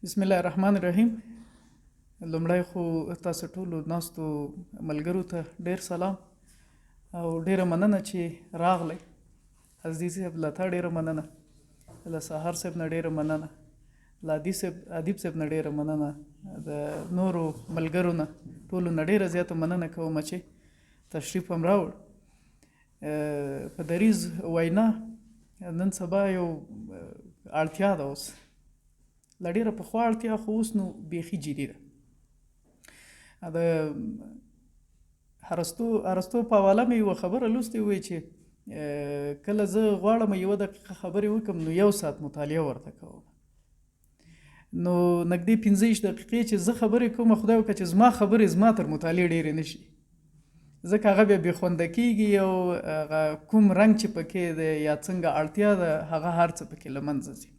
بسم الله الرحمن الرحیم. لومړی خو تاسو ټولو ناستو ملګرو ته ډیر سلام او ډیره مننه چې راغلی. عزیز صاحب له تا ډیره مننه، له سهار صاحب نه ډیره مننه، له ادیب صاحب نه ډیره مننه، د نورو ملګرو نه ټولو نه ډیره زیاته مننه کوم چې تشریف هم راوړ. په دریځ وینا نن سبا یو اړتیا ده، اوس لا ډېره پخوا اړتیا، خو اوس نو بیخي جدي ده. د ارسطو په حواله مې یوه خبره لوستې وې چې کله زه غواړم یوه دقیقه خبرې وکړم نو یو ساعت مطالعه ورته کوم. نو نږدې 25 دقیقې چې زه خبرې کوم، خدای وکړه چې زما خبرې زما تر مطالعې ډېرې نه شي، ځکه هغه بیا بېخونده کېږي او هغه کوم رنګ چې پکې دی یا څنګه اړتیا ده هغه هر څه پکې له منځه ځي.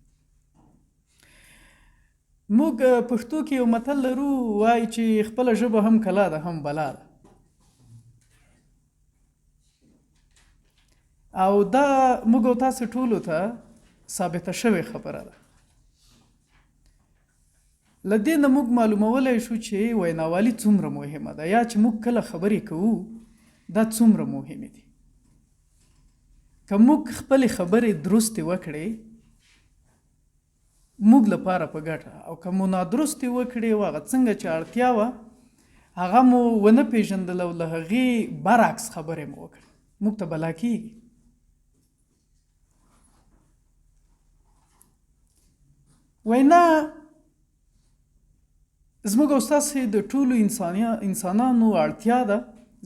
موږ پښتو کې یو متل لرو، وایي چې خپله ژبه هم کلا ده هم بلا ده، او دا موږ او تاسو ټولو ته ثابته شوې خبره ده. له دې نه موږ معلومولی شو چې ویناوالي څومره مهمه ده، یا چې موږ کله خبرې کوو دا څومره مهمې دي. که موږ خپلې خبرې درستې وکړې موږ لپاره په ګټه، او که مو نادرستې وکړې او هغه څنګه چې اړتیا وه هغه مو ونه پېژندل او له هغې برعکس خبرې مو وکړې، موږ ته بلا کېږي. وینا زموږ او ستاسې د ټولو انسانانو اړتیا ده،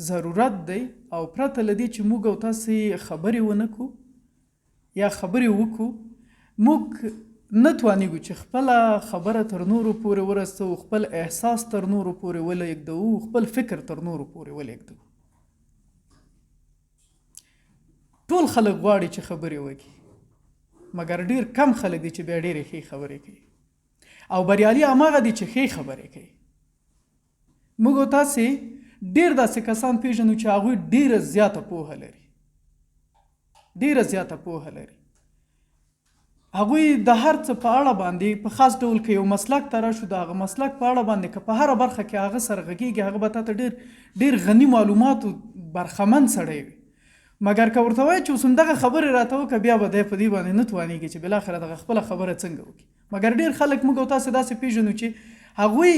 ضرورت دی، او پرته له دې چې موږ او تاسې خبرې ونه کړو یا خبرې وکړو، موږ نه توانیږو چې خپله خبره تر نورو پورې ورسوو، خپل احساس تر نورو پورې ولېږدوو، خپل فکر تر نورو پورې ولېږدوو. ټول خلک غواړي چې خبرې وکړي، مګر ډېر کم خلک دي چې بیا ډېرې ښې خبرې کوي، او بریالي هماغه دي چې ښې خبرې کوي. موږ او تاسې ډېر داسې کسان پېژنو چې هغوی ډېره زیاته پوهه لري، ډېره زیاته پوهه لري. هغوی د هر څه په اړه باندې، په خاص ډول که یو مسلک ته راشو، د هغه مسلک په اړه باندې که په هره برخه کې هغه سره غږېږي، هغه به تا ته ډېر ډېر غني معلوماتو برخمن سړی وي. مګر که ورته وایې چې اوس همدغه خبرې راته وکړه، بیا به دی په دې باندې نه توانېږي چې بالاخره دغه خپله خبره څنګه وکړي. مګر ډېر خلک موږ او تاسې داسې پېژنو چې هغوی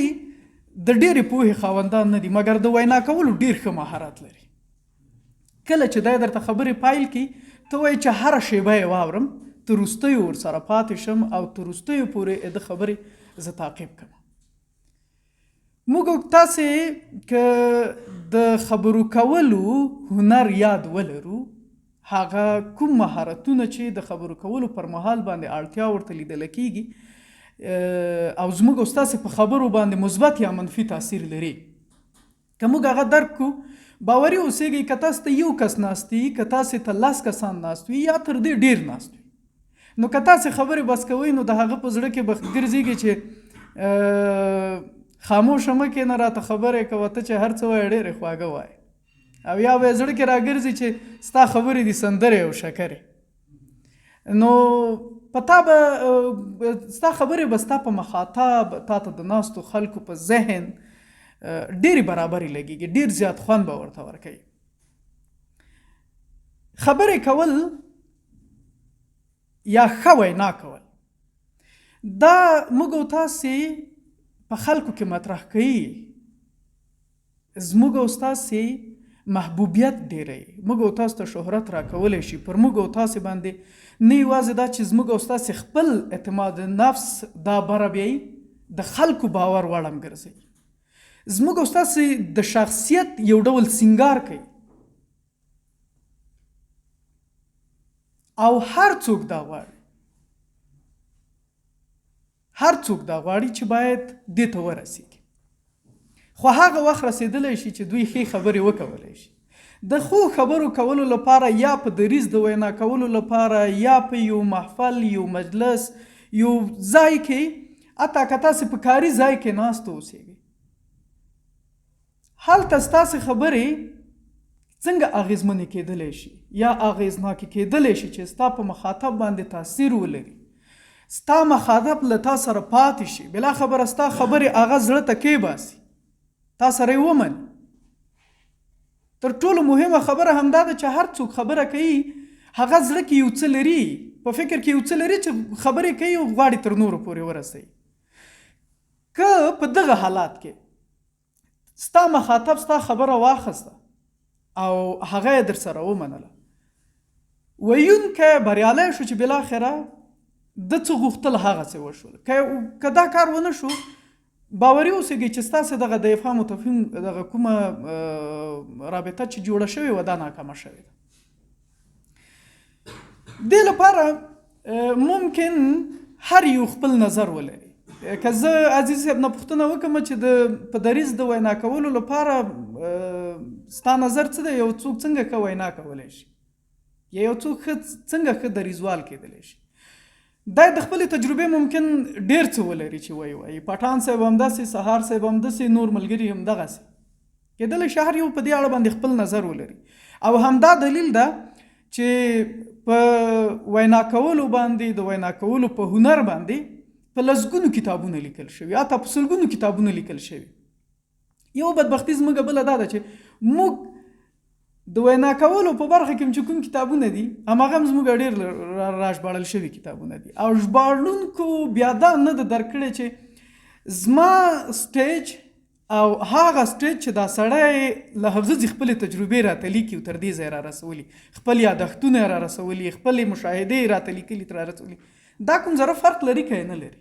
د ډېرې پوهې خاوندان نه دي، مګر د وینا کولو ډېر ښه مهارت لري. کله چې دی درته خبرې پیل کړي، ته وایې چې هره شېبه یې واورم، تر وروستیو ورسره پاتې شم او تر وروستیو پورې یې د خبرې زه تعقیب کړم. موږ تاسې که د خبرو کولو هنر یاد ولرو، هغه کوم مهارتونه چې د خبرو کولو پر مهال باندې اړتیا ورته لیدل کېږي او زموږ او ستاسې په خبرو باندې مثبت یا منفي تاثیر لري، که موږ هغه درک کړو، باوري اوسېږئ که تاسو ته یو کس ناست وي، که تاسې ته لس کسان ناست وي یا تر دې ډېر ناست وي، نو که تاسې خبرې بس کوئ نو د هغه په زړه کې به ګرځېږي چې خاموشه مه کښېنه، راته خبرې کوه، ته چې هر څه وایې ډېرې خواږه وایې، او یا به یې زړه کې راګرځي چې ستا خبرې دي سندرې او شکرې. نو په تا به ستا خبرې به ستا په مخاطب، تا ته د ناستو خلکو په ذهن ډېرې برابرې لګېږي، ډېر زیات خوند به ورته ورکوي. خبرې کول یا ښه وینا کول دا موږ او تاسې په خلکو کې مطرح کوي، زموږ او ستاسې محبوبیت ډېروي، موږ او تاسو ته شهرت راکولی شي. پر موږ او تاسې باندې نه یوازې دا چې زموږ او ستاسې خپل اعتماد نفس دا بره بیایي، د خلکو باور وړ هم ګرځوي، زموږ او ستاسې د شخصیت یو ډول سینګار کوي، او هر څوک دا غواړي، هر څوک دا غواړي چې باید دې ته ورسیږي، خو هغه وخت رسېدلی شي چې دوی ښې خبرې وکولی شي. د ښو خبرو کولو لپاره یا په دریځ د وینا کولو لپاره یا په یو محفل، یو مجلس، یو ځای کې، حتی که تاسې په کاري ځای کې ناست اوسېږئ، هلته ستاسې خبرې څنګه اغېزمنې کېدلی شي یا اغېزناکې کېدلی شي چې ستا په مخاطب باندې تاثیر ولري، ستا مخاطب له تا سره پاتې شي، بلا خبره ستا خبرې هغه زړه ته کېباسي، تا سره یې ومني. تر ټولو مهمه خبره همدا ده چې هر څوک خبره کوي هغه زړه کې یو څه لري، په فکر کې یو څه لري چې خبرې کوي او غواړي تر نورو پورې ورسوي. که په دغه حالات کې ستا مخاطب ستا خبره واخسته او هغه یې درسره ومنله، ویونکی بریالی شو چې بالاخره ده څه غوښتل هغسې وشول. که دا کار ونه شو، باوري اوسېږئ چې ستاسې دغه د افهام او تفهیم دغه کومه رابطه چې جوړه شوې وه دا ناکامه شوې ده. دې لپاره ممکن هر یو خپل نظر ولري. که زه عزیز صاحب نه پوښتنه وکړم چې د په دریځ د وینا کولو لپاره ستا نظر څه دی، یو څوک څنګه ښه وینا کولی شي یا یو څوک ښه څنګه ښه دریځوال کېدلی شي، دا د خپلې تجربې ممکن ډېر څه ولري چې وایي وایي پټان صاحب همداسې، سهار صاحب همداسې، نور ملګري هم دغسې کېدلی شي، هر یو په دې اړه باندې خپل نظر ولري. او همدا دلیل ده چې په وینا کولو باندې، د وینا کولو په هنر باندې په لسګونو کتابونه لیکل شوي، حتی په سلګونو کتابونه لیکل شوي. یو بدبختي زموږ بله دا ده چې موږ د وینا کولو په برخه کې چې کوم کتابونه دي هماغه هم زموږ ډېر راژباړل شوي کتابونه دي، او ژباړونکو بیا دا نه ده درک کړې چې زما سټیج او هغه سټیج چې دا سړی له هغه ځای خپلې تجربې راته لیکي او تر دې ځایه را رسولي، خپل یادښتونه یې را رسولي، خپلې مشاهدې یې راته لیکلي تر را رسولي، دا کوم ذره فرق لري که یې نه لري؟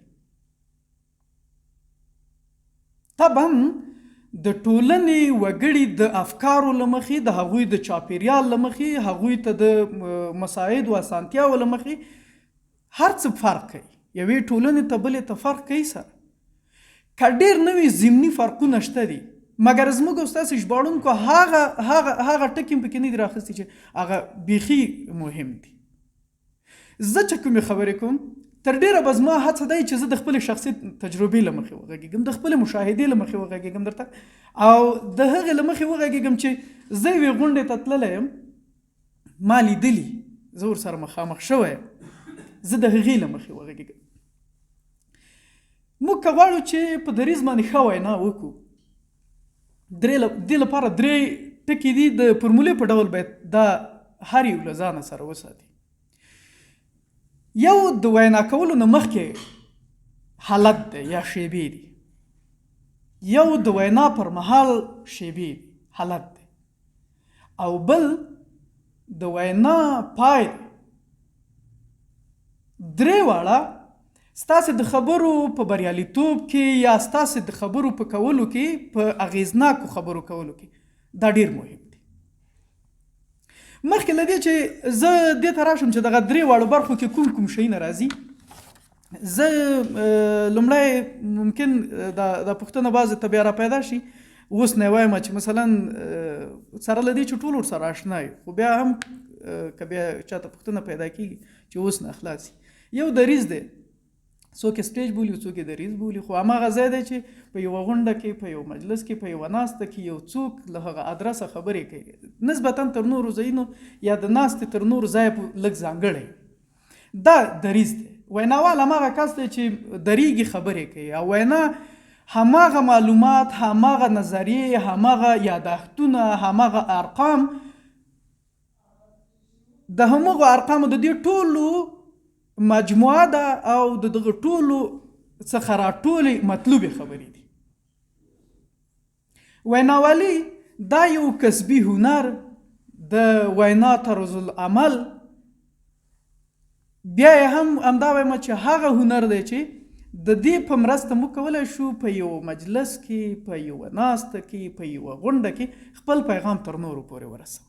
طبعا د ټولنې وګړي د افکارو له مخې، د هغوی د چاپیریال له مخې، هغوی ته د مساعدو اسانتیاو له مخې هر څه فرق کوي، یوې ټولنې ته بلې ته فرق کوي سره. که ډېر نوي ضمني فرقونه شته دي، مګر زموږ او ستاسې ژباړونکو هغه هغه هغه ټکي هم پکې نه دي راخیستي چې هغه بیخي مهم دي. زه چې کومې خبرې کوم تر ډېره به زما هڅه دی چې زه د خپلې شخصي تجربې له مخې وغږېږم، د خپلې مشاهدې له مخې وغږېږم درته، او د هغې له مخې وغږېږم چې زه یوې غونډې ته تللی یم، ما لیدلي، زه ورسره مخامخ شوی یم، زه د هغې له مخې وغږېږم. موږ که غواړو چې په دریځ باندې ښه وینا وکړو، دې لپاره درې ټکي دي، د فرمولې په ډول باید دا هر یو له ځانه سره وساتي. یو د وینا کولو نه مخکې حالت دی یا شیبې دي، یو د وینا پر مهال شیبې دي حالت دی، او بل د وینا پای دی. درې واړه ستاسې د خبرو په بریالیتوب کې یا ستاسې د خبرو په کولو کې، په اغیزناکو خبرو کولو کې دا ډیر مهم دي. مخکې له دې چې زه دې ته راشم چې دغه درې واړو برخو کې کوم کوم شیونه راځي، زه لومړی ممکن دا پوښتنه بعضې ته بیا را پیدا شي، اوس نه وایم چې مثلا سره له دې چې ټول ورسره آشنا یو، خو بیا هم که بیا چاته پوښتنه پیدا کېږي چې اوس نه خلاص. یو دریځ دی، څوک یې سټیج بولي او څوک یې دریځ بولي، خو هماغه ځای دی چې په یوه غونډه کې، په یو مجلس کې، په یوه ناسته کې یو څوک له هغه ادرسه خبرې کوي، نسبتاً تر نورو ځایونو یا د ناستې تر نورو ځایه لږ ځانګړی. دا دریځ دی. ویناوال هماغه کس دی چې دریږي، خبرې کوي، او وینا هماغه معلومات، هماغه نظریې، هماغه یاداښتونه، هماغه ارقام، د همغو ارقامو د دې ټولو مجموعه ده او د دغه ټولو څخه راټولې مطلوبې خبرې دي. ویناوالي دا یو کسبي هنر، د وینا طرز العمل، بیا یې هم همدا وایم چې هغه هنر دی چې د دې په مرسته موږ کولی شو په یو مجلس کې، په یوه ناسته کې، په یوه غونډه کې خپل پیغام تر نورو پورې ورسوو.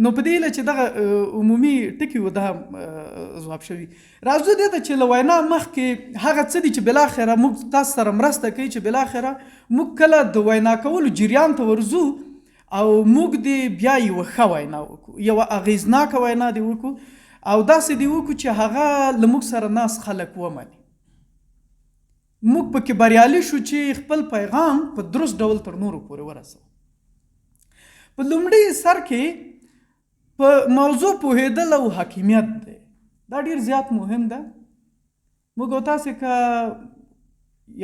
نو په دې هیله چې دغه عمومي ټکي و دا ځواب شوي. راځو دې ته چې له وینا مخکې هغه څه دي چې بالاخره موږ تاسو سره مرسته کوي چې بالاخره موږ کله د وینا کولو جریان ته ورځو او موږ دې بیا یوه ښه وینا وکړو، یوه اغېزناکه وینا دې وکړو، او داسې دې وکړو چې هغه له موږ سره ناست خلک ومني. موږ پکې بریالي شو چې خپل پیغام په درست ډول تر نورو پورې ورسوو. په لومړي سر کې په موضوع پوهېدل او حاکمیت دی. دا ډیر زیات مهم ده. موږ او تاسې که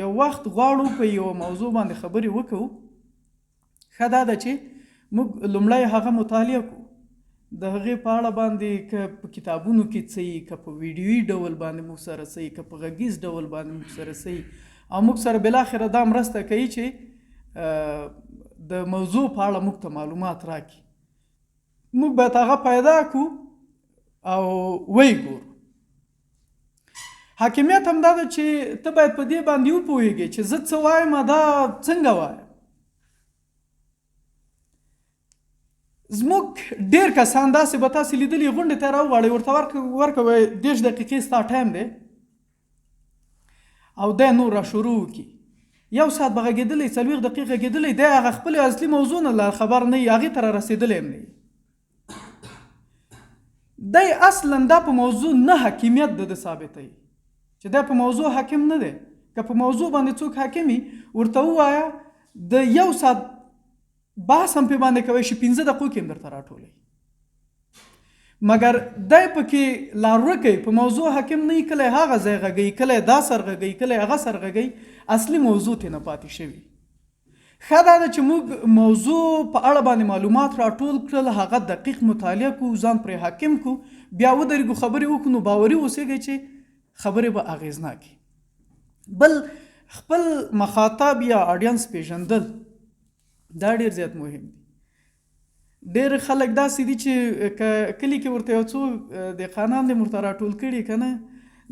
یو وخت غواړو په یوه موضوع باندې خبرې وکړو، ښه دا ده چې موږ لومړی هغه مطالعه کړو، د هغې په اړه باندې که په کتابونو کې څه وي، که په ویډیويي ډول باندې موږ سره څه وي، که په غږیز ډول باندې موږ سره څه وي، او موږ سره بالاخره دا مرسته کوي چې د موضوع په اړه موږ ته معلومات راکړي. موږ باید هغه پیدا کړو او ویې ګورو. حاکمیت هم دا ده چې ته باید په دې باندې وپوهېږې چې زه څه وایم، دا څنګه وایم. زموږ ډېر کسان داسې به تاسې لیدلي، غونډې ته راوغواړئ، ورته ورکوئ 30 دقیقې ستا ټایم دی، او دی نور را شروع وکړي. یو ساعت به غږېدلی، 40 دقیقې غږېدلی، دی هغه خپلې اصلي موضوع نه لا خبر نه وي، هغې ته را رسېدلی هم نه وي. دی اصلا دا په موضوع نه حاکمیت د ده ثابتوي چې دی په موضوع حاکم نه دی. که په موضوع باندې څوک حاکم وي، ورته ووایه د یو ساعت بحث هم پې باندې کوی شي، 5 دقیقو کې هم درته راټولوي، مګر دی پکې لار ورکوي، په موضوع حاکم نه وي، کله یې هغه ځای غږوي، کله یې دا سر غږوي، کله یې هغه سر غږوي، اصلي موضوع ترې نه پاتې شوي. ښه دا ده چې موږ موضوع په اړه باندې معلومات راټول کړل، هغه دقیق مطالعه کړو، ځان پرې حاکم کړو، بیا ودرېږو خبرې وکړو، نو باوري اوسېږئ چې خبرې به اغېزناکې. بل خپل مخاطب یا اډینس پېژندل دا ډېر زیات مهم دي. ډېر خلک داسې دي چې که کلي کې ورته یو څو دهقانان دې ورته راټول کړي که نه،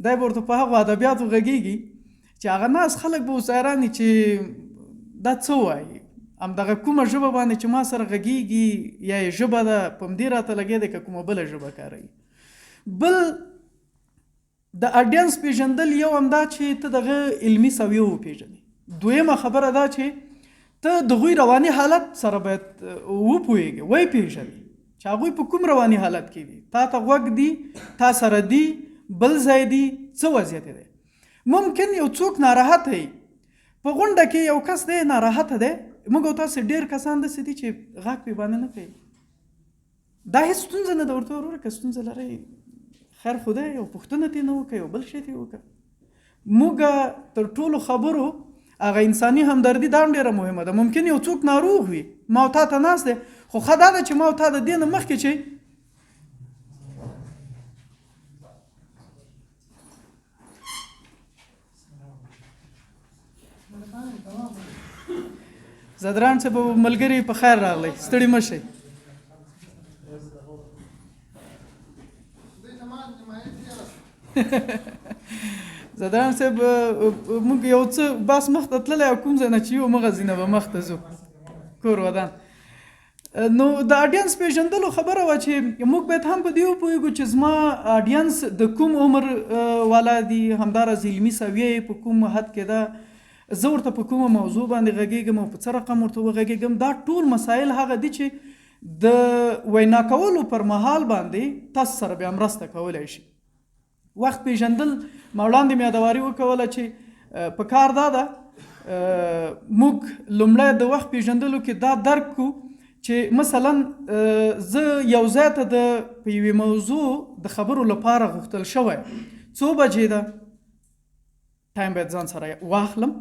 دی به ورته په هغو ادبیاتو غږېږي چې هغه ناست خلک به اوس حیران وي چې دا څه وایي، همدغه کومه ژبه باندې چې ما سره غږېږي یا یې ژبه ده په همدې راته لګیا دی که کومه بله ژبه کاروي. بل د اډینس پیژندل، یو هم دا چې ته دغه علمي سویه وپیژنې، دویمه خبره دا چې ته د هغوی رواني حالت سره باید وپوهېږې، ویې پیژنې چې هغوی په کوم رواني حالت کې دي، تا ته غوږ دي، تا سره دي، بل ځای دي، څه وضعیت دی. ممکن یو څوک ناراحته وي په غونډه کې، یو کس دی ناراحته دی، موږ او تاسې ډېر کسان داسې دي چې غږ پرې باندې نه کوي، دا هیڅ ستونزه نه ده ورته، وروره که ستونزه لرئ خیر خو دی، یو پوښتنه ترې نه وکړه، یو بل شی ترې وکړه. موږ تر ټولو خبرو هغه انساني همدردي دا هم ډېره مهمه ده. ممکن یو څوک ناروغ وي، ما او تا ته ناست دی، خو ښه دا ده چې ما او تا د دې نه مخکې چې ځدران صاحب ملګري په خیر راغلی، ستړي مه شئ. ځدران صاحب موږ یو څه بس مخته تللی او کوم ځای نه چې یو مغه ځینه به مخته ځو. کور ودان. نو د اډینس پیژندلو خبره وه چې موږ باید هم په دې وپوهېږو چې زما اډینس د کوم عمر والا دي، همداراز علمي سویه یې په کوم حد کې ده، زه ورته په کومه موضوع باندې غږېږم او په څه رقم ورته وغږېږم. دا ټول مسایل هغه دي چې د وینا کولو پر مهال باندې تاسو سره بیا مرسته کولای شي. وخت پیژندل، ما وړاندې مې یادواري وکوله چې په کار دا ده موږ لومړی د وخت پیژندلو کې دا درک کو چې مثلا زه یو ځای ته د په یوې موضوع د خبرو لپاره غوښتل شوی، څو بجې ده، ټایم باید ځان سره واخلم.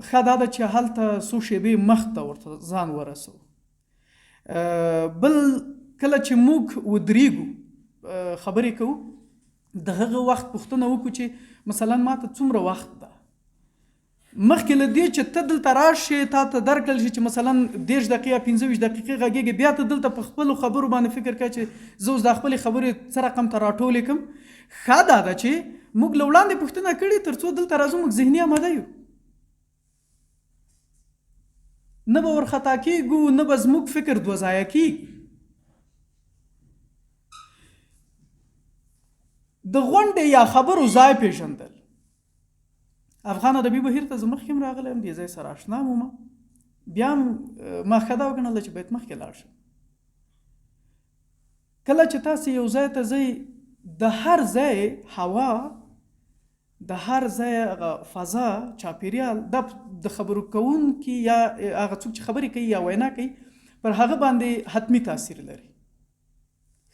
ښه دا ده چې هلته څو شیبې مخته ورته ځان ورسوو. بل کله چې موږ ودریږو خبرې کوو، د هغه وخت پوښتنه وکړو چې مثلا ما ته څومره وخت ده. مخکې له دې چې ته دلته راشې تا ته درکړل شي چې مثلا 30 دقیقې یا 25 دقیقې غږېږې، بیا ته دلته په خپلو خبرو باندې فکر کوې چې زه اوس دا خپلې خبرې څه رقم ته راټولې کړم. ښه دا ده چې موږ له وړاندې پوښتنه کړې تر څو دلته راځو موږ ذهني اماده یو، نه به ورخطا کېږو، نه به زموږ فکر دوه ځایه کېږي. د غونډې یا خبرو ځای پېژندل. افغان ادبي بهیر ته زه مخکې هم راغلی یم، دې ځای سره آشنا وم، بیا هم ما ښه دا وګڼله چې باید مخکې لاړ شم. کله چې تاسې یو ځای ته ځئ، د هر ځای هوا، د هر ځای هغه فضا، چاپیریال، دا د خبرو کوونکي یا هغه څوک چې خبرې کوي یا وینا کوي پر هغه باندې حتمي تاثیر لري.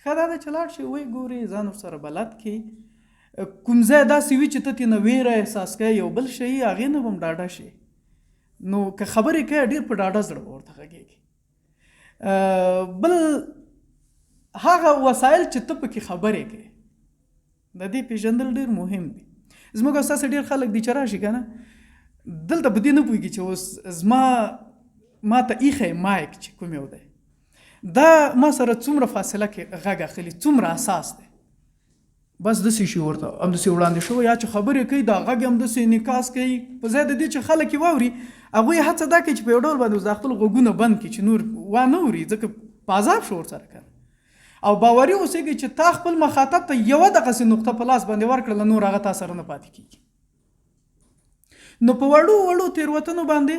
ښه دا ده چې لاړ شې ویې ګورې، ځان ورسره بلد کړې. کوم ځای داسې وي چې ته ترې نه ویره احساس کوې، یو بل شی، هغې نه به هم ډاډه شې. نو که خبرې کوې، ډېر په ډاډه زړه به ورته غږېږې. بل هغه وسایل چې ته پکې خبرې کوې، د دې پېژندل ډېر مهم دي. زموږ او ستاسې ډېر خلک دي چې راشي که نه، دلته په دې نه پوهېږي چې اوس زما ما ته ایښی مایک چې کوم یو دی، دا ما سره څومره فاصله کې غږ اخلي، څومره اساس دی. بس داسې شي ورته همداسې وړاندې شوی، یا چې خبرې کوي دا غږ همداسې انعکاس کوي، په ځای د دې چې خلک یې واوري، هغوی هڅه دا کوي چې په یو ډول باندې اوس دا خپل غوږونه بند کړي چې نور وانه اوري، ځکه په عذاب شو ورسره که نه. او باوري اوسېږئ چې تا خپل مخاطب ته یوه دغسې نقطه په لاس باندې ورکړله، نور هغه تا سره نه پاتې کېږي. نو په وړو وړو تېروتنو باندې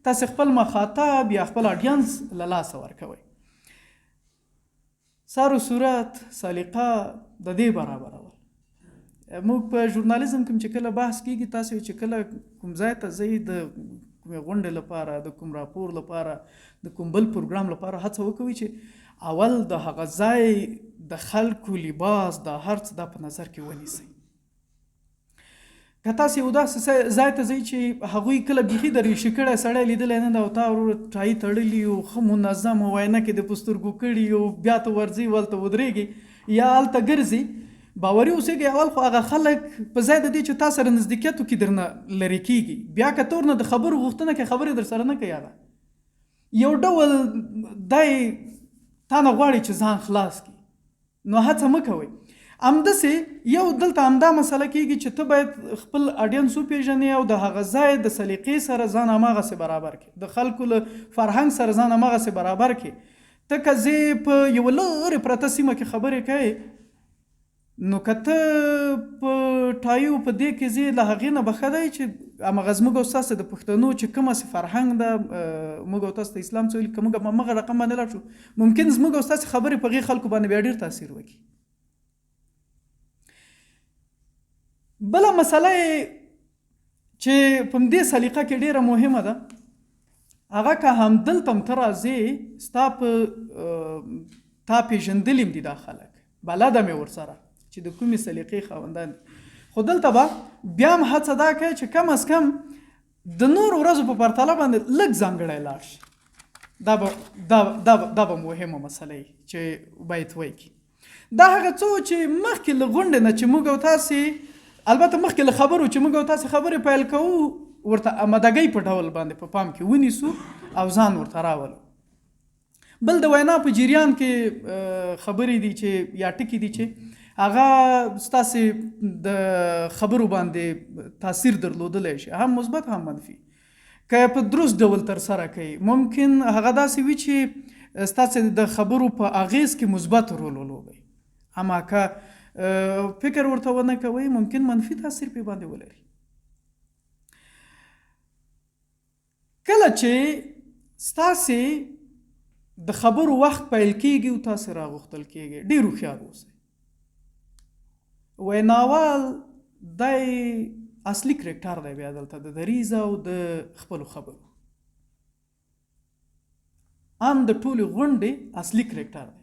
تاسې خپل مخاطب یا خپل اډینس له لاسه ورکوئ. سر و صورت، سلیقه د دې برابرول. موږ په ژورنالیزم کې چې کله بحث کیږي، تاسو چې کله کوم ځای ته ځئ د کومې غونډې لپاره، د کوم راپور لپاره، د کوم بل پروګرام لپاره، هڅه وکوئ چې اول د هغه ځای د خلکو لباس، دا هر څه دا په نظر کې ونیسئ. که تاسو یو داسې ځای ته ځئ چې هغوی کله بیخي دریشي کړی سړی لیدلی نه ده، او تا وروره ټایي تړلي او ښه منظم او عینکې د په سترګو کړي او بیا ته ورځې هلته ودرېږې یا هلته ګرځې، باوري اوسېږئ اول خو هغه خلک په ځای د دې چې تا سره نزدېکیت وکړي درنه لرې کېږي. بیا که ته ورنه د خبرو غوښتنه کوې، خبرې در سره نه کوي. هغه یو ډول دی تا نه غواړي چې ځان خلاص کړي، نو هڅه مه کوئ. همداسې یو دلته همدا مسله کېږي چې ته باید خپل اډینس وپېژنې او د هغه ځای د سلیقې سره ځان هماغسې برابر کړې، د خلکو له فرهنګ سره ځان هماغسې برابر کړې. ته که ځې په یوه لرې پرته سیمه کې خبرې کوې، نو که ته په ټایي او په دې کې ځې، له هغې نه به ښه دی چې همغه زموږ او ستاسو د پښتنو چې کومه سې فرهنګ ده، موږ او تاسو ته اسلام څه ویلي، که موږ په همغه رقم باندې لاړ شو، ممکن زموږ او ستاسو خبرې په هغې خلکو باندې بیا ډېر تاثیر وکړي. بله مسله چې په دې سلیقه کې ډېره مهمه ده، هغه که همدلته هم ته راځې، ستا په تا پېژندلي هم دي دا خلک، بلده مې ورسره چې د کومې سلیقې خاوندان دي، خو دلته به بیا هم هڅه دا کوي چې کم از کم د نورو ورځو په پرتله باندې لږ ځانګړی لاړ شي. دا به دا دا دا به مهمه مسله وي چې باید وایي. دا هغه څه وو چې مخکې له غونډې نه چې موږ او تاسې، البته مخکې له خبرو چې موږ او تاسې خبرې پیل کوو، ورته امادګۍ په ډول باندې په پام کې ونیسو او ځان ورته راولو. بل د وینا په جریان کې خبرې دي چې یا ټکي دي چې هغه ستاسې د خبرو باندې تاثیر درلودلی شي، هم مثبت هم منفي. که په درست ډول ترسره کوي، ممکن هغه داسې وي چې ستاسې د خبرو په اغیز کې مثبت رول ولوبوي، اما که فکر ورته ونه کوئ، ممکن منفي تاثیر پرې باندې ولري. کله چې ستاسې د خبرو وخت پیل کیږي او تاسې راغوښتل کیږي، ډیر هوښیار اوسئ. ویناوال دی اصلي کرکټر دی بیا دلته د دریځ او د خپلو خبرو، هم د ټولې غونډې اصلي کرکټر دی.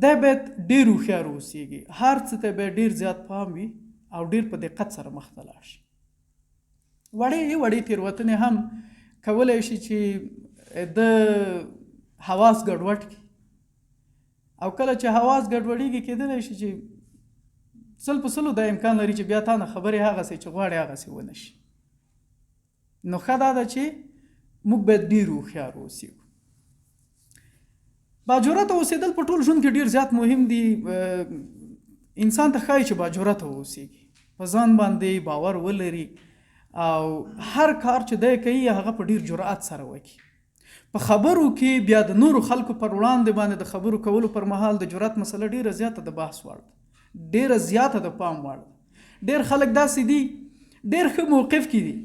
دی باید ډیر هوښیار اوسیږي، هر څه ته باید ډیر زیات پام وي او ډیر په دقت سره مخته لاړ شي. وړې وړې تېروتنې هم کولای شي چې د حواس ګډوډ کړي، او کله چې حواس ګډوډېږي، کېدلی شي چې 100% دا امکان لري چې بیا تا نه خبرې هغسې چې غواړې هغسې ونه شي. نو ښه دا ده چې موږ باید ډېر هوښیار اوسېږو. باجرته اوسېدل په ټول ژوند کې ډېر زیات مهم دي. انسان ته ښایي چې باجرته اوسېږي، په ځان باندې باور ولري او هر کار چې دی کوي هغه په ډېر جرأت سره وکړي. په خبرو کې بیا د نورو خلکو پر وړاندې باندې د خبرو کولو پر مهال د جرأت مسله ډېره زیاته د بحث وړ ده، ډېره زیاته د پام وړ ده. ډېر خلک داسې دي، ډېر ښه موقف کې دي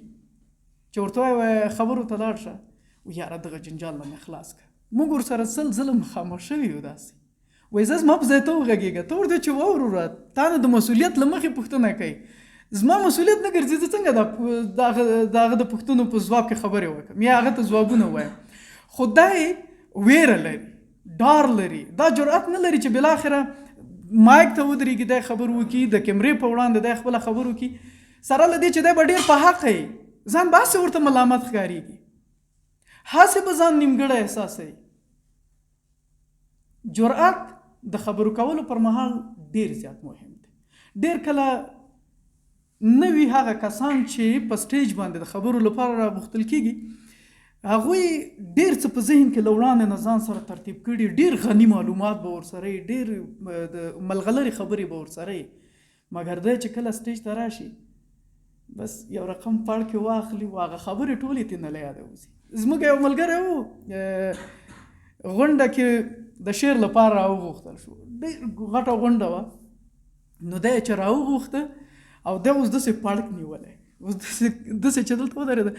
چې ورته وایي خبرو ته لاړ شه، یاره دغه جنجال نه مې خلاص کړه. موږ ورسره 100 ځله مخامخ شوي یو. داسې وایي زه زما په ځای ته وغږېږه، ته ورته چې وه وروره تا نه د مسؤلیت له مخې پوښتنه کوي، زما مسؤلیت نه ګرځي، زه څنګه د هغه د پوښتنو په ځواب کې خبرې وکړم یا هغه ته ځوابونه ووایم. خو دی ویره لري. ډار لري، دا جرأت نه لري چې بالاخره مایک ته ودرېږي، دی خبر وکړي، د کیمرې په وړاندې دی خپله خبر وکړي، سره له دې چې دی به ډېر په حقه وي، ځان به هسې ورته ملامت ښکارېږي، هسې به ځان نیمګړی احساسوي. جرأت د خبرو کولو پر مهال ډېر زیات مهم دی. ډېر کله نه وي هغه کسان چې په سټیج باندې د خبرو لپاره راغوښتل کیږي، هغوی ډیر څه په ذهن کې له وړاندې نه ځان سره ترتیب کړي، ډیر غني معلومات به ورسره وي، ډیر د ملغلرې خبرې به ورسره وي، مګر دی چې کله سټیج ته راشي بس یو رقم پړکې واخلي او هغه خبرې ټولې ترې نه له یاده وځي. زموږ یو ملګری و، غونډه کې د شعر لپاره راوغوښتل شو، ډېر غټه غونډه وه، نو دی چې راوغوښته او دی اوس داسې پړک نیولی، اوس داسې چې دلته ودرېده،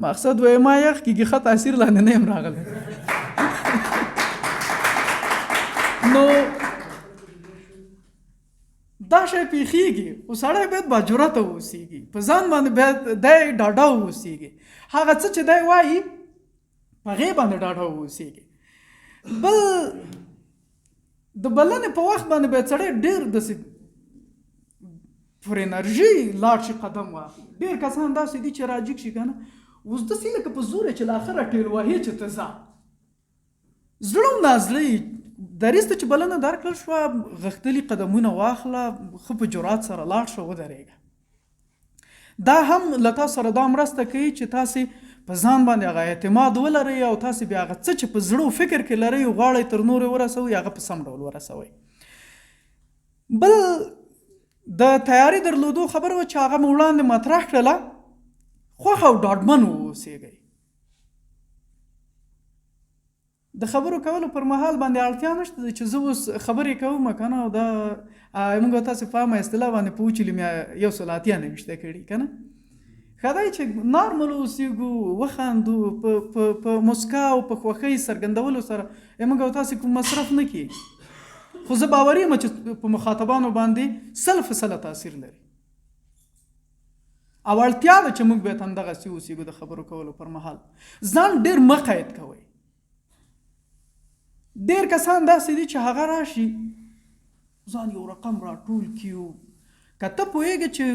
مقصد وایي ما یخ کېږي، ښه تاثیر لاندې نه یم راغلی. نو دا شی پېښېږي، خو سړی باید باجرته واوسېږي، په ځان باندې باید دی ډاډه واوسېږي، هغه څه چې دی وایي په هغې باندې ډاډه واوسېږي. بل د بلنې په وخت باندې باید سړی ډېر داسې پر انرژي لاړ شي، قدم واخلي. ډېر کسان داسې دي چې راجیګ شي که نه، اوس داسې لکه په زوره چې له اخره ټېل وهې چې ته ځه، زړه او نازړه یې دریځ ته چې بلنه درکړل شوه، غښتلي قدمونه واخله، ښه په جرات سره لاړ شه، ودرېږه. دا هم له تاسو سره دا مرسته کوي چې تاسې په ځان باندې هغه اعتماد ولرئ او تاسې بیا هغه څه چې په زړه او فکر کې لرئ او غواړئ تر نورو یې ورسوئ، هغه په سم ډول ورسوئ. بل د تیاري درلودو خبره وه چې هغه مو وړاندې مطرح کړله، خوښ او ډاډمن واوسېږئ. د خبرو کولو پر مهال باندې اړتیا نشته ده چې زه اوس خبرې کوم که نه، او دا موږ تاسې په عامه اصطلاح باندې په وچلي مې یو سل اتیا نه ویشته کړي که نه. ښه دی چې نارمل اوسېږو، وخاندو، په مسکا او په خوښۍ څرګندولو سره موږ او تاسې کوم مصرف نه کېږي، خو زه باوري یم چې په مخاطبانو باندې 100% تاثیر لري او اړتیا ده چې موږ باید همدغسې اوسېږو. د خبرو کولو پر مهال ځان ډېر مه قید کوئ. ډېر کسان داسې دي چې هغه راشي ځان یو رقم راټول کړي، که ته پوهېږې چې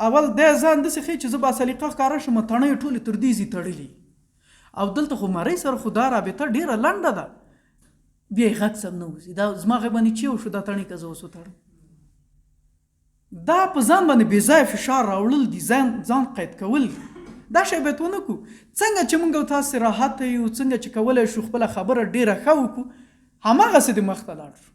اول دی ځان داسې ښیي چې زه با سلیقه ښکاره شم، تڼۍ ټولې تر دې ځي تړلي، او دلته خو مرۍ سره خو دا رابطه ډېره لنډه ده، بیا یې غږ سم نه وځي، دا زما غږ باندې چې وشو دا تڼۍ که زه اوس وتړم، دا په ځان باندې بې ځایه فشار راوړل دي، ځان قید کول دي. دا شی باید ونه کړو. څنګه چې موږ او تاسې راحته یو، څنګه چې کولی شو خپله خبره ډېره ښه وکړو، هماغسې دې مخته لاړ شو.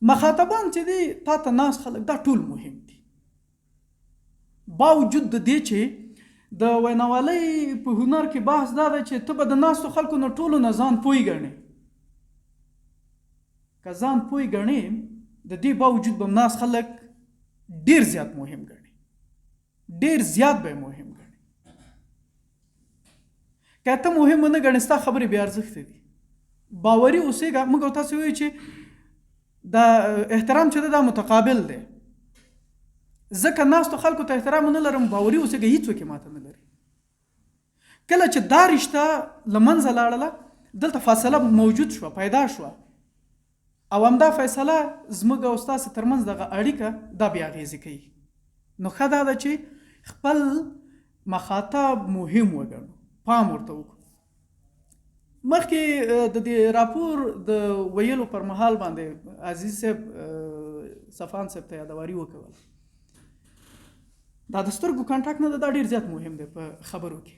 مخاطبان چې دي، تا ته ناست خلک، دا ټول مهم دي. باوجود د دې چې د ویناوالۍ په هنر کې بحث دا دی چې ته به د ناستو خلکو نه ټولو نه ځان پوه ګڼې، که ځان پوه ګڼې د دې باوجود به ناست خلک ډېر زیات مهم ګڼي، ډېر زیات به مهم ګڼي. که ته مهم نه ګڼې، ستا خبرې بې ارزښته دي. باوري اوسېږه. موږ او تاسو وایو چې دا احترام چې ده دا متقابل دی، ځکه ناستو خلکو ته احترام نه لرم، باوري اوسېږه هیڅوک یې ماته نه لري. کله چې دا رشته له منځه لاړله، دلته فاصله موجود شوه، پیدا شوه، او همدا فیصله زموږ او ستاسې ترمنځ دغه اړیکه دا بې اغېزې کوي. نو ښه دا ده چې خپل مخاطب مهم وګڼو، پام ورته وکړو. مخکې د دې راپور د ویلو پر مهال باندې عزیز صاحب صفان صاحب ته یادواري وکوله، دا د سترګو کانټاکټ نه ده، دا ډېر زیات مهم دی په خبرو کې،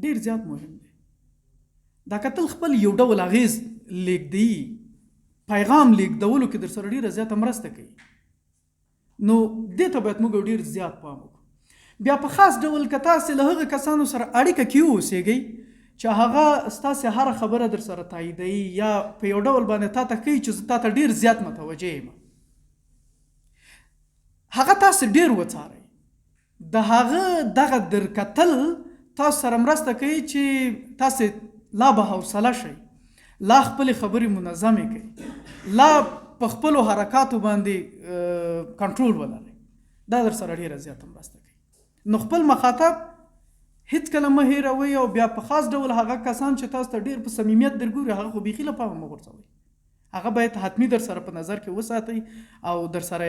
ډېر زیات مهم دی. دا کتل خپل یو ډول اغېز لېږدوي، پیغام لېږدولو کې در سره ډېره زیاته مرسته کوي. نو دې ته باید موږ ډېر زیات پام وکړو. بیا په خاص ډول که تاسې له هغه کسانو سره اړیکه کې اوسېږئ چې هغه ستاسې هره خبره در سره تاییدوي یا په یو ډول باندې تا ته ښیي چې زه تا ته ډېر زیات متوجه یم، هغه تاسې ډېر وڅارئ. د هغه دغه درکتل تاسو سره مرسته کوي چې تاسې لا به حوصله شئ، لا خپلې خبرې منظمې کړئ، لا په خپلو حرکاتو باندې کنټرول ولرئ. دا در سره ډېره زیاته مرسته کوي. نو خپل مخاطب هیڅکله مه هیروئ او بیا په خاص ډول هغه کسان چې تاسو ته ډیر په صمیمیت درګوري هغه خو بیخي له پامه مه غورځوئ. هغه باید حتمي در سره په نظر کې وساتئ او در سره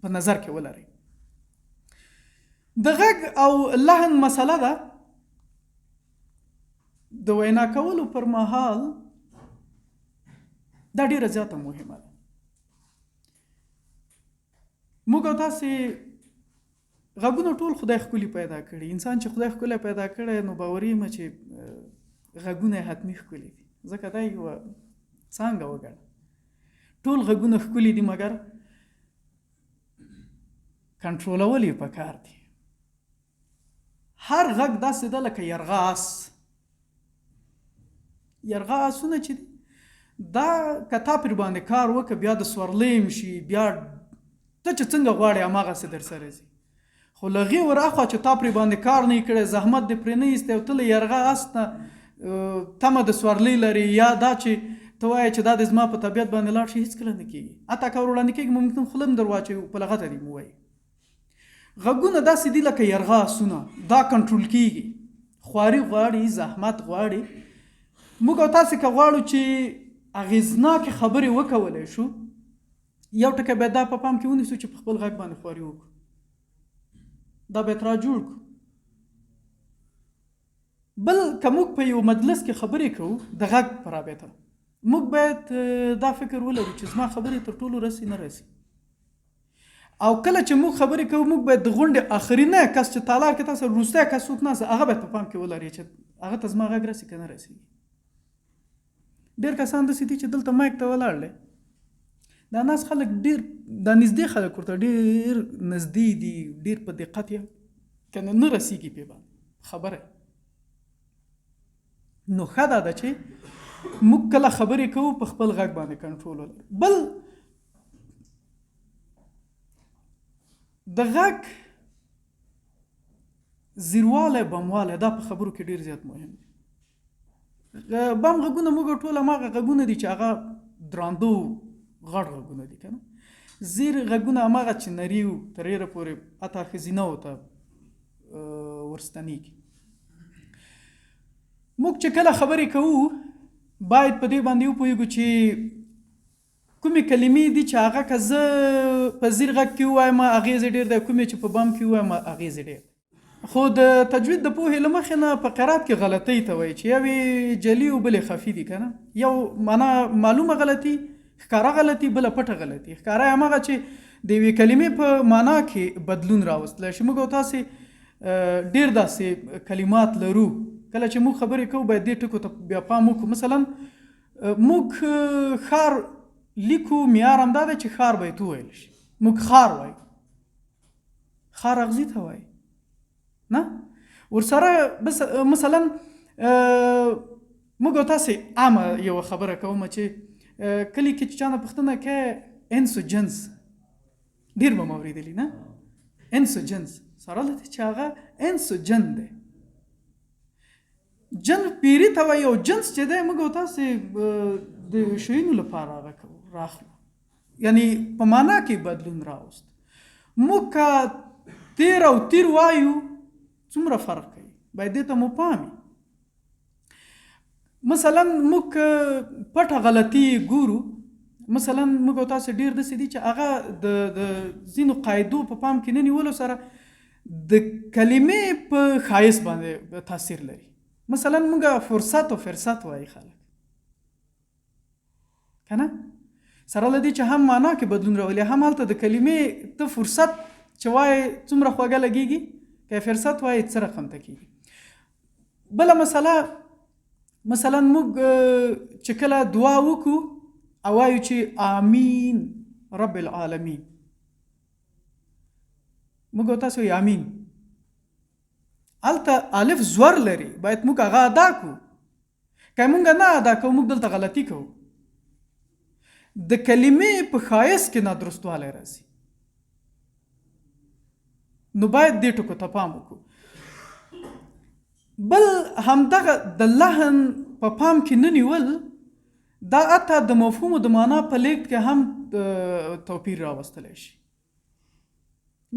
په نظر کې ولرئ. د غږ او لحن مسله ده. د وینا کولو پر مهال دا ډیره زیاته مهمه ده. موږ او تاسې غږونه ټول خدای ښکلي پیدا کړي. انسان چې خدای ښکلی پیدا کړی نو باوري یم چې غږونه یې حتمي ښکلي دي، ځکه دا یوه څانګه وګڼه. ټول غږونه ښکلي دي مګر کنټرولول یې پکار دي. هر غږ داسې ده لکه یرغه اس. یرغه اسونه چې دي دا که تا پر باندې کار وکړه بیا د سورلۍ هم شي، بیا ته چې څنګه غواړې هماغسې در سره ځي. خو له هغې ور اخوا چې تا پرې باندې کار نه کړی، زحمت دې پرې نه ایستی او ته له یرغه اس نه تمه د سورلۍ لرې، یا دا چې ته وایې چې دا د زما په طبیعت باندې لاړ شي، هېڅکله نه کېږي. حتی که ور وړاندې کېږي ممکن خوله هم در واچوي، په لغته دې ووایي. غږونه داسې دي لکه یرغه اسونه، دا کنټرول کیږي، خواري غواړي، زحمت غواړي. موږ او تاسې که غواړو چې اغېزناکې خبرې وکولی شو، یو ټکی باید دا په پام کې ونیسو چې په خپل غږ باندې خواري وکړو، دا باید را جوړ کړو. بل که موږ په یو مجلس کې خبرې کوو د غږ په رابطه، موږ باید دا فکر ولرو چې زما خبرې تر ټولو رسي نه رسي. او کله چې موږ خبرې کوو موږ باید د غونډې آخرینی کس چې تالار کې تاسو سره وروستی کس څوک ناست دی هغه باید په پام کې ولري چې هغه ته زما غږ رسي که نه رسېږي. ډېر کسان داسې دي چې دلته مایک ته ولاړ دی، دا ناست خلک ډېر دا نږدې خلک ورته ډېر نږدې دي، ډېر په دقت یې که نه نه رسېږي پرې باندې خبره. نو ښه دا ده چې موږ کله خبرې کوو په خپل غږ باندې کنټرول ولرو. بل د غږ زیروالی بموالی دا په خبرو کې ډیر زیات مهم دی. بم غږونه موږ ټول هماغه غږونه دي چې هغه دراندو غټ غږونه دي که نه. زیر غږونه هماغه چې نري وو تر ډېره پورې حتی ښځینه ته ورستنېږي. موږ چې کله خبرې کوو باید په دې باندې وپوهېږو چې کومې کلمې دي چې هغه که زه په زیر غږ کې ووایم اغېز یې ډېر دی، کومې چې په بم کې ووایم اغېز یې ډېر دی. خو د تجوید د پوهې له مخې نه په قرات کې غلطۍ ته وایي چې یوې جلي او بلې خفي دي که نه. یو معنا معلومه غلطي، ښکاره غلطي، بله پټه غلطي. ښکاره یې هماغه چې د یوې کلمې په معنا کې بدلون راوستلی شي. موږ او تاسې ډېر داسې کلمات لرو کله چې موږ خبرې کوو باید دې ټکو ته بیا پام وکړو. مثلا موږ ښار لیکو، معیار همدا دی چې ښار باید وویل شي. موږ ښار وایو، ښار اغزي ته وایي نه ورسره. بس مثلا موږ او تاسې عامه یوه خبره کوم چې کلي کې چې چا نه پوښتنه کوي انس و جنس، ډېر به مو اورېدلي نه، انس و جنس، سره له دې چې هغه انس و جن دی، جن پیری ته وایي او جنس چې دی موږ او تاسې د شیونو لپاره هغه کوو راخلو، یعنی په معنا کې بدلون راوست. موږ که تیر او تیر وایو څومره فرق کوي، باید دې ته مو پام وي. مثلا موږ که پټه غلطي ګورو، مثلا موږ او تاسې ډېر داسې دي چې هغه د ځینو قاعدو په پام کې نه نیولو سره د کلمې په ښایست باندې تاثیر لري. مثلا موږ فرصت او فرصت وایي خلک که نه، سره له دې چې هم معنا کې بدلون راولي، هم هلته د کلمې ته فرصت چې وایې څومره خوږه لګېږي، که فرصت وایې څه رقم ته کېږي. بله مسله مثلا موږ چې کله دعا وکړو او وایو چې آمین رب العالمین، موږ او تاسو وایو آمین، هلته الف زور لري، باید موږ هغه ادا کړو. که موږ نه ادا کوو موږ دلته غلطي کوو، د کلمې په ښایست کې نادرستوالی راځي. نو باید دې ټکو ته پام وکړو. بل همدغه د لحن په پام کې نه نیول دا حتی د مفهوم او د معنا په لیږد کې هم توپیر راوستلی شي.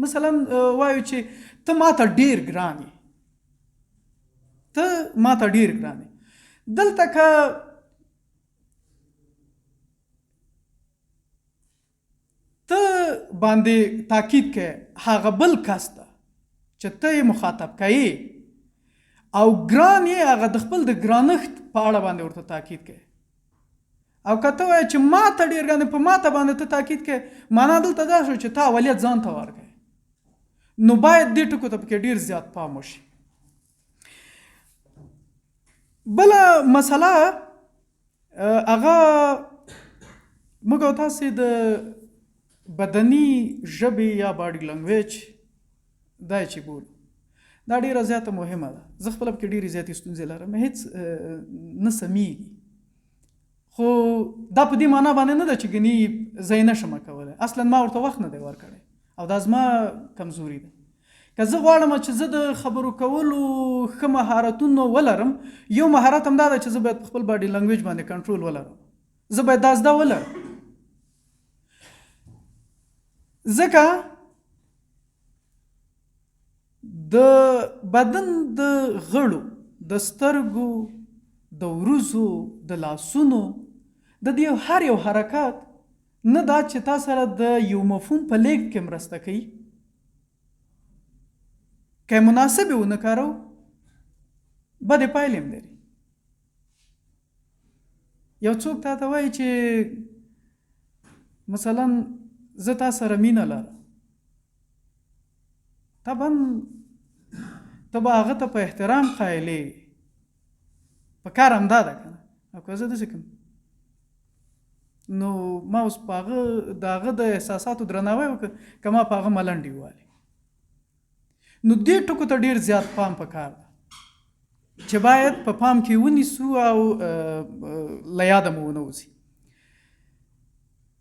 مثلا وایو چې ته ماته ډیر ګران یې، ته ما ته ډیر ګران یې. دلته که ته باندې تاکید کوې هغه بل کس ته چې ته یې مخاطب کوې او ګران یې هغه د خپل د ګرانښت په اړه باندې ورته تاکید کوې. او که ته وایې چې ما ته ډېر ګران په ما ته باندې ته تاکید کوې، معنا دلته دا شو چې تا اولیت ځان ته ورکوې. نو باید دې ټکو ته پکې ډېر زیات پام وشي. بله مسله هغه موږ او تاسې د بدني ژبې یا باډي لنګویج دا چې بولو، دا ډیره زیاته مهمه ده. زه خپله پکې ډېرې زیاتې ستونزې لرم، هېڅ نه سمېږي، خو دا په دې معنا باندې نه ده چې ګني زه یې نه شم کولی. اصلا ما ورته وخت نه دی ورکړی او دا زما کمزوري ده. که زه غواړم چې زه د خبرو کولو ښه مهارتونه ولرم، یو مهارت هم دا ده چې زه باید په خپل باډي لنګویج باندې کنټرول ولرم، زه باید دا زده ولرم، ځکه د بدن د غړو، د سترګو، د وروځو، د لاسونو د دې هر یو حرکت نه دا چې تا سره د یو مفهوم په لیږد کې مرسته کوي، که مناسب یې ونه کاروو بدې پایلې هم لري. یو څوک تا ته وایي چې مثلا زه تا سره مینه لرم، طبعا ته به هغه ته په احترام قایلې، په کار همدا ده که نه. او که زه داسې کوم نو ما اوس په هغه د هغه د احساساتو درناوی وکړ که ما په هغه ملنډې ووهلې. نو دې ټکو ته ډېر زیات پام پکار ده چې باید په پام کې ونیسو او له یاده مو ونه وځي.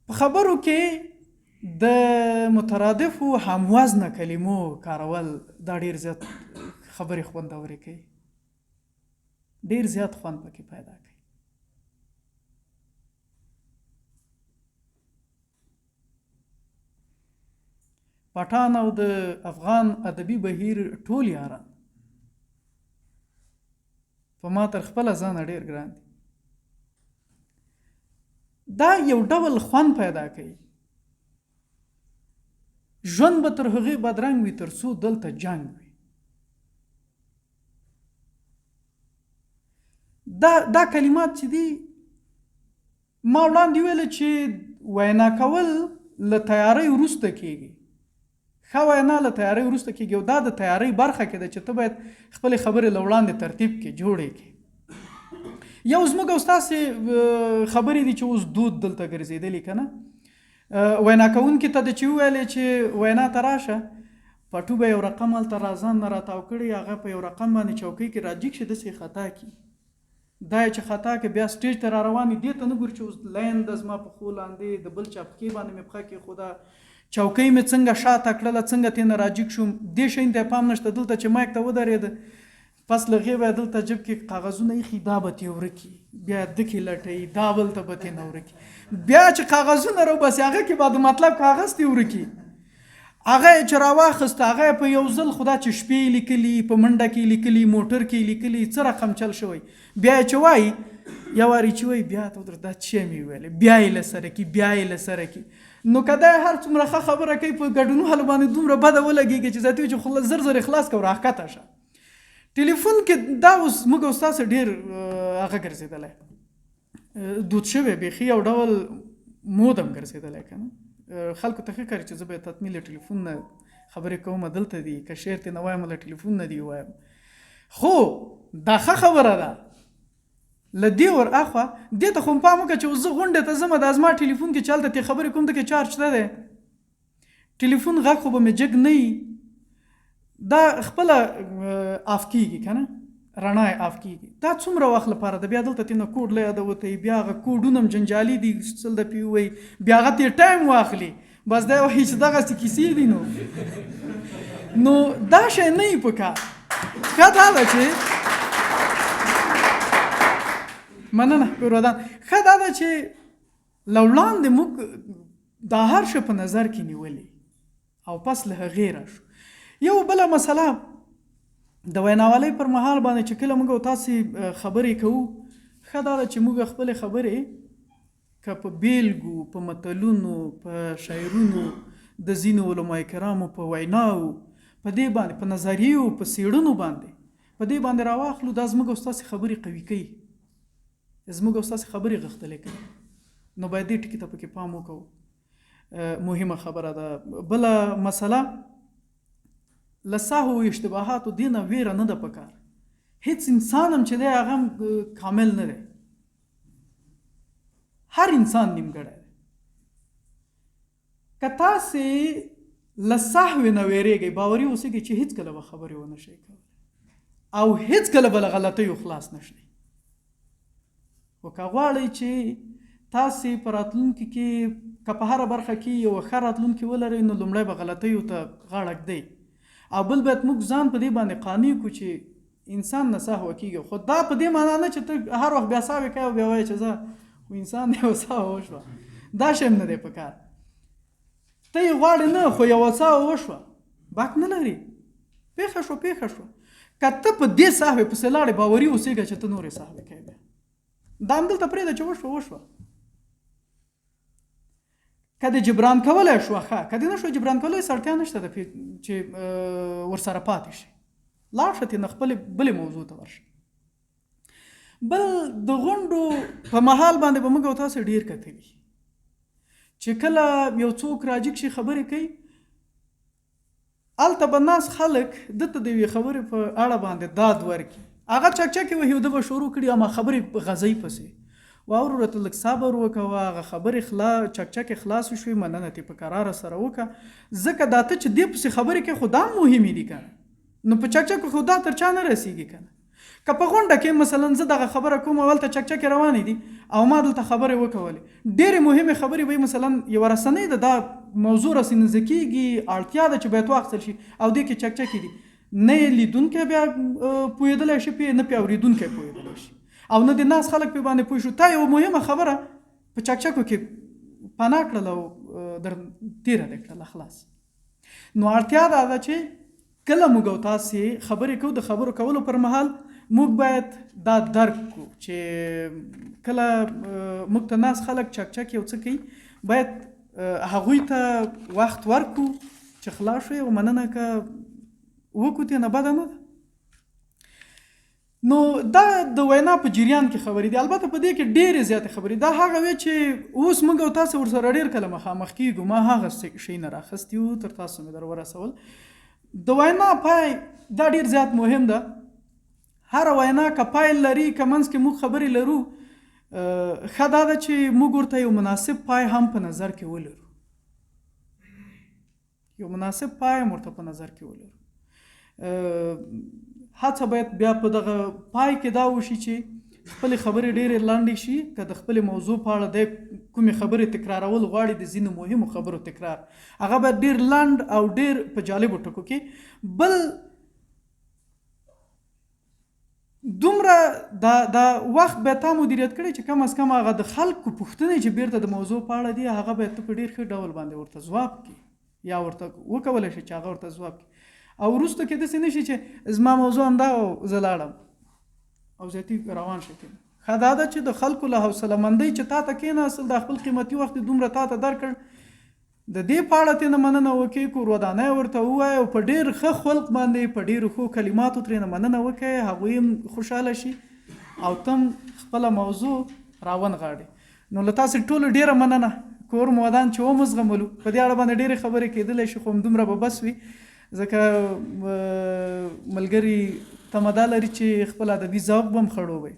په خبرو کې د مترادفو هموزنه کلمو کارول دا ډېر زیات خبرې خوندورې کوي، ډېر زیات خوند پکې پیدا کوي. پټان او د افغان ادبي بهیر ټول یاران په ما تر خپله ځانه ډېر ګران دي. دا یو ډول خوند پیدا کوي. ژوند به تر هغې بدرنګ وي تر څو دلته جنګ وي. دا کلمات چې دي، ما وړاندې ویل چې وینا کول له تیارۍ وروسته کېږي. ښه وینا له تیارۍ وروسته کېږي او دا د تیارۍ برخه کې ده چې ته باید خپلې خبرې له وړاندې ترتیب کې جوړې کړې. یو زموږ او ستاسې خبرې دي چې اوس دود دلته ګرځېدلي که نه. وینا کوونکي ته د چې وویلې چې وینا ته راشه، پټو به یو رقم هلته را ځان نه راتاو کړي، هغه په یو رقم باندې چوکۍ کې راجیګ شي، داسې یې خطا کړي. دا یې چې خطا کې بیا سټیج ته را روان دي، دې ته نه ګوري چې اوس لاین ده زما پښو لاندې، د بل چا پښې باندې مې پښه کېښوده، چوکۍ مې څنګه شاته کړله، څنګه ترې نه راجیګ شوم، دې شیان ته یې پام نشته. دلته چې مایک ته ودرېده، پس له هغې به یې دلته جیب کې کاغذونه ایښي، دا به ترې ورکي، بیا دکې لټوي، دا بل ته به ترې نه ورکي، بیا چې کاغذونه راوباسي هغه کې به د مطلب کاغذ ترې ورکي. هغه یې چې راواخیست، هغه یې په یو ځل خدا چې شپې یې لیکلي، په منډه کې یې لیکلي، موټر کې یې لیکلي، څه رقم چل شوی. بیا یې چې وایي، یو وار یې چې وایي، بیا ته ودرېد، دا څه مې وویلې، بیا یې له سره کړي، بیا یې له سره کړي. نو که دا هر څومره ښه خبره کوي، په ګډونوالو باندې دومره بده ولګېږي چې زیاتوي چې خوله زر زر یې خلاص کړه او راښکته شه. ټلیفون کې دا اوس موږ او ستاسو ډېر هغه ګرځېدلی، دود شوی، بیخي یو ډول مود هم ګرځېدلی که نه. خلکو ته ښه ښکاري چې زه به تطمیل له ټلیفون نه خبرې کوم، دلته دي، که شعر ترې نه وایم له ټلیفون نه دي وایم. خو دا ښه خبره ده. له دې ور اخوا دې ته خو هم پام وکړه چې اوس زه غونډې ته ځم، دا زما ټلیفون کې چې هلته ترې خبرې کوم، دکې چارج شته دی، ټلیفون غږ خو به مې جګ نه وي، دا خپله آف کېږي که نه، رڼا یې آف کېږي. دا څومره وخت لپاره ده؟ بیا دلته ترې نه کوډ له یاده وتی، بیا هغه کوډونه هم جنجالي دي، څل د پې ووایي، بیا هغه ترې ټایم واخلي، بس دی وایي چې دغسې کیسې دي. نو دا شی نه وي پکار. ښه دا ده چې مننه کورودان، ښه دا ده چې له وړاندې موږ دا هر شی په نظر کې نیولي او پس له هغې راشو. یو بله مسله د ویناوالۍ پر مهال باندې چې کله موږ او تاسې خبرې کوو، ښه دا ده چې موږ خپلې خبرې که په بیلګو، په متلونو، په شعرونو، د ځینو علماء کرامو په ویناو، په دې باندې، په نظریو، په څېړنو باندې، په دې باندې راواخلو، دا زموږ او ستاسې خبرې قوي کوي، زموږ او ستاسې خبرې غښتلې کوي. نو باید دې ټکي ته پکې پام وکړو، مهمه خبره ده. بله مسله، له سهو او اشتباهاتو دې نه ویره نه ده پکار. هیڅ انسان هم چې دی هغه هم کامل نه دی، هر انسان نیمګړی دی. که تاسې له سهوې نه ویریږئ، باوري اوسئ چې هیڅکله به خبرې ونه شئ کولی او هیڅکله به له غلطیو خلاص نه شئ. خو که غواړئ چې تاسې په راتلونکي کې که په هره برخه کې یوه ښه راتلونکې ولرئ، نو لومړی به غلطیو ته غاړه ږدئ او بل باید موږ ځان په دې باندې قانع کړو چې انسان نه سهوه کېږي. خو دا په دې معنا نه چې ته هر وخت بیا سهوې کوې او بیا وایې چې زه خو انسان دی او سهوه وشوه، دا شی هم نه دی پکار. ته یې غواړې نه، خو یوه سهوه وشوه، باک نه لري، پېښه شوه، پېښه شوه. که ته په دې سهوې پسې لاړې، باوري اوسېږه چې ته نورې سهوې کوې. بیا دا همدلته پرېږده چې وشوه، وشوه. که دې جبران کولی شوه ښه، که دې نه شوه جبران کولی، هېڅ اړتیا نشته ده چې ورسره پاتې شي. لاړ شه ترې نه، خپلې بلې موضوع ته ورشه. بل د غونډو په مهال باندې به موږ او تاسو ډېر کتلي چې کله یو څوک راجګ شي خبرې کوي، هلته به ناست خلک ده ته د یوې خبرې په اړه باندې داد ورکړي، هغه چکچکې وهي او ده به شروع کړي اما خبرې غځوي پسې. وا وروره ته لږ صبر وکوه، هغه خبرې خلا چکچکې خلاصې شوې، مننه ترې په کراره سره وکړه، ځکه دا ته چې دې پسې خبرې کوې خو دا هم مهمې دي که نه، نو په چکچکو خو دا تر چا نه رسېږي که نه. که په غونډه کې مثلا زه دغه خبره کوم او هلته چکچکې روانې دي او ما دلته خبرې وکولې، ډېرې مهمې خبرې به مثلا یوه رسنۍ ده، دا موضوع رسنیزه کېږي، اړتیا ده چې باید واخیستل شي او دې کې چکچکې دي، نه یې لیدونکی بیا پوهېدلی شي پرې، نه پرې اورېدونکی پوهېدلی شي او نه د ناست خلک پرې باندې پوه شو. تا یوه مهمه خبره په چکچکو کې پناه کړله او در تېره دې کړله، خلاص. نو اړتیا دا ده چې کله موږ او تاسې خبرې کوو، د خبرو کولو پر مهال موږ باید دا درک کړو چې کله موږ ته ناست خلک چکچک یو څه کوي، باید هغوی ته وخت ورکړو چې خلاص شي او مننه که وکړو ترې نه بده نه ده. نو دا د وینا په جریان کې خبرې دي، البته په دې کې ډېرې زیاتې خبرې دا هغه وې چې اوس موږ او تاسو ورسره ډېر کله مخامخ کېږو. ما هغه شیونه راخیستي وو، تر تاسو مې در ورسول. د وینا پای دا ډېر زیات مهم ده. هره وینا که پای لري، که منځ کې موږ خبرې لرو، ښه دا ده چې موږ ورته یو مناسب پای هم په نظر کې ولرو، یو مناسب پای هم ورته په نظر کې ولرو. هڅه باید بیا په دغه پای کې دا وشي چې خپلې خبرې ډېرې لنډې شي. که د خپلې موضوع په اړه دی کومې خبرې تکرارول غواړي، د ځینو مهمو خبرو تکرار هغه باید ډېر لنډ او ډېر په جالبو ټکو کې. بل دومره دا دا وخت به تا مدیریت کړی چې کم از کم هغه د خلکو پوښتنې چې بیرته د موضوع په اړه دي، هغه باید ته په ډېر ښه ډول باندې ورته ځواب کړي یا ورته وکولی شي چې هغه ورته ځواب کړي او وروسته کې داسې نه شي چې زما موضوع همدا او زه لاړم او زیاتي روان شي. ښه دا ده چې د خلکو له حوصله مندۍ چې تا ته کېناستل، دا خپل قیمتي وخت یې دومره تا ته درکړ، د دې په اړه ترېنه مننه وکړي، کور ودانۍ ورته ووایې او په ډېر ښه خلق باندې په ډېرو ښو کلماتو ترېنه مننه وکړي، هغوی هم خوشحاله شي او ته هم خپله موضوع راونغاړې. نو له تاسې ټولو ډېره مننه، کور مو ودان چې ومو زغملو. په دې اړه باندې ډېرې خبرې کېدلی شي، خو همدومره به بس وي، ځکه ملګري تمه دا لري چې خپل ادبي ذوق به هم خړوبوي.